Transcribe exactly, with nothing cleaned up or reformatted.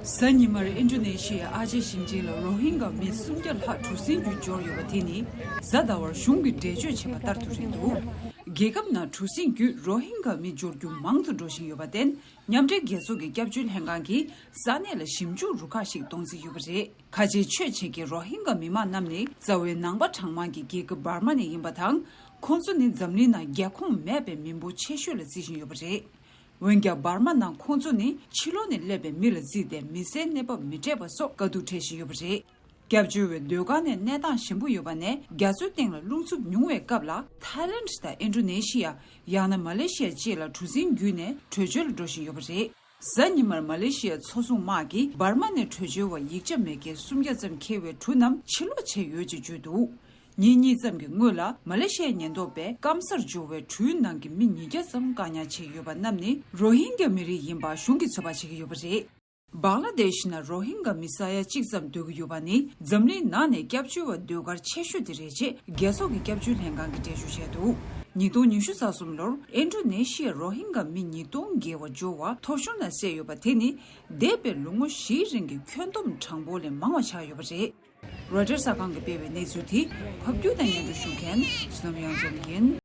གཟའ་ཉི་མར་ཨིན་ཌོ་ནེ་ཤི་ཡའི་ཨ་ཅེ་ཞིང་ཆེན་ལ་རོ་ཧིན་གྷ་མི་སུམ་བརྒྱ་ལྷག་གྲུ་གཟིངས་བརྒྱུད་འབྱོར་ཡོད་པ་དེ་ནི་གཟའ་ཟླ་བར་གཞུང་གིས་འགྲེལ་བརྗོད་བྱས་པ་ལྟར་དུ་རེད་འདུག་རྒྱལ་ཁབ་ནང་གྲུ་གཟིངས་བརྒྱུད་རོ་ཧིན་གྷ་མི་འབྱོར་རྒྱུ་མང་དུ་འགྲོ་བཞིན་ཡོད་པར་བརྟེན། མཉམ་འབྲེལ་རྒྱལ་ཚོགས་ཀྱི་སྐྱབས་བཅོལ་ལྷན་ཁང་གིས་ས་གནས་ལ་ཞིབ་འཇུག་རུ་ཁག་ཞིག་གཏོང་རྩིས་ཡོད་པ་རེད། ཁ་ཆེའི་ཆོས་བྱེད་མཁན་རོ་ཧིན་གྷ་མི་མང་རྣམས་ནི་རྩ་བའི་ནང་པ་གྲངས་མང་གི་རྒྱལ་ཁབ་འབར་མ་ནས་ཡིན་པ་དང་། ཁོང་ཚོ་ནི་འཛམ་གླིང་ནང་རྒྱལ་ཁོངས་མེད་པའི་མི་འབོར་ཆེ་ཤོས་ལ་བརྩི་བཞིན་ཡོད་པ་རེད། འོན་ཀྱང་འབར་མ་ནང་ཁོང་ཚོ་ནི་ཕྱི་ལོགས་ནས་སླེབས་པའི་མི་ལ་བརྩིས་ཏེ་མི་སེར་གནས་བབ་མི་སྤྲད་པ་སོགས་དཀའ་སྡུག་འཕྲད་བཞིན་ཡོད་པ་རེད། སྐྱབས་བཅོལ་བའི་སྡོད་སྒར་ནས་གནས་སྟངས་ཞན་པོ་ཡོད་པ་ནས་རྒྱ་མཚོའི་སྟེང་ལ་རླུང་འཚུབ་ཉུང་བའི་སྐབས་ལ་ཐའི་ལེནྜ་དང་ཨིན་ཌོ་ནེ་ཤི་ཡ། ཡང་ན་མ་ལེ་ཤི་ཡ་བཅས་ལ་གྲུ་གཟིངས་བརྒྱུད་ནས་བྲོས་བྱོལ་འགྲོ་བཞིན་ཡོད་པ་རེད། གཟའ་ཉི་མར་མ་ལེ་ཤི་ཡའི་མཚོ་སྲུང་དམག་གིས་འབར་མ་ནས་བྲོས་བྱོལ་བ་ཡིག་ཆ་མེད་མཁན་སུམ་བརྒྱ་ཙམ་འཁྱེར་བའི་གྲུ་རྣམས་ཕྱིར་ལོག་བྱས་ཡོད་ཅེས་བརྗོད་འདུག་ཉིན་གཉིས་ཙམ་གྱི་སྔོན་ལ་མ་ལེ་ཤི་ཡའི་ཉེན་རྟོག་པས་སྐམ་སར་འབྱོར་བའི་གྲུའི་ནང་གི་མི་ཉིས་བརྒྱ་ཙམ་བཀག་ཉར་བྱས་ཡོད་པ་རྣམས་ནི་རོ་ཧིན་གྱ་མི་རིགས་ཡིན་པ་གཞུང་གིས་ཚོད་དཔག་བྱེད་ཀྱི་ཡོད་པ་རེད། བང་ལ་དེཤ་ནང་རོ་ཧིན་གྷ་མི་ས་ཡ་གཅིག་ཙམ་སྡོད་ཀྱི་ཡོད་པ་ནི་འཛམ་གླིང་ནང་ནས་སྐྱབས་བཅོལ་བ་སྡོད་སྒར་ཆེ་ཤོས་དེ་རེད་ཅེས་རྒྱལ་ཚོགས་ཀྱི་སྐྱབས་བཅོལ་ལྷན་ཁང་གིས་འགྲེལ་བརྗོད་བྱས་འདུག་ཉིས་སྟོང་ཉི་ཤུ་རྩ་གསུམ་ལོར་ཨིན་ཌོ་ནེ་ཤི་ཡར་རོ་ཧིན་གྷ་མི་ཉིས་སྟོང་བརྒལ་བ་འབྱོར་བ་ཐོ་གཞུང་ནང་གསལ་ཡོད་པ་དེ་ནི་འདས་པའི་ལོ་ངོ་བཞིའི་རིང་གི་ཁྱོན་བསྡོམས་གྲངས་འབོར་ལས་མང་བ་ཆགས་ཡོད་པ་རེད། རོའི་ཊར་གསར་ཁང་གིས་སྤེལ་བའི་གནས་ཚུལ་དེ་ཕབ་སྒྱུར་དང་སྙན་སྒྲོན་ཞུ་མཁན་བསོད་ནམས་གཡང་འཛོམས་ཡིན།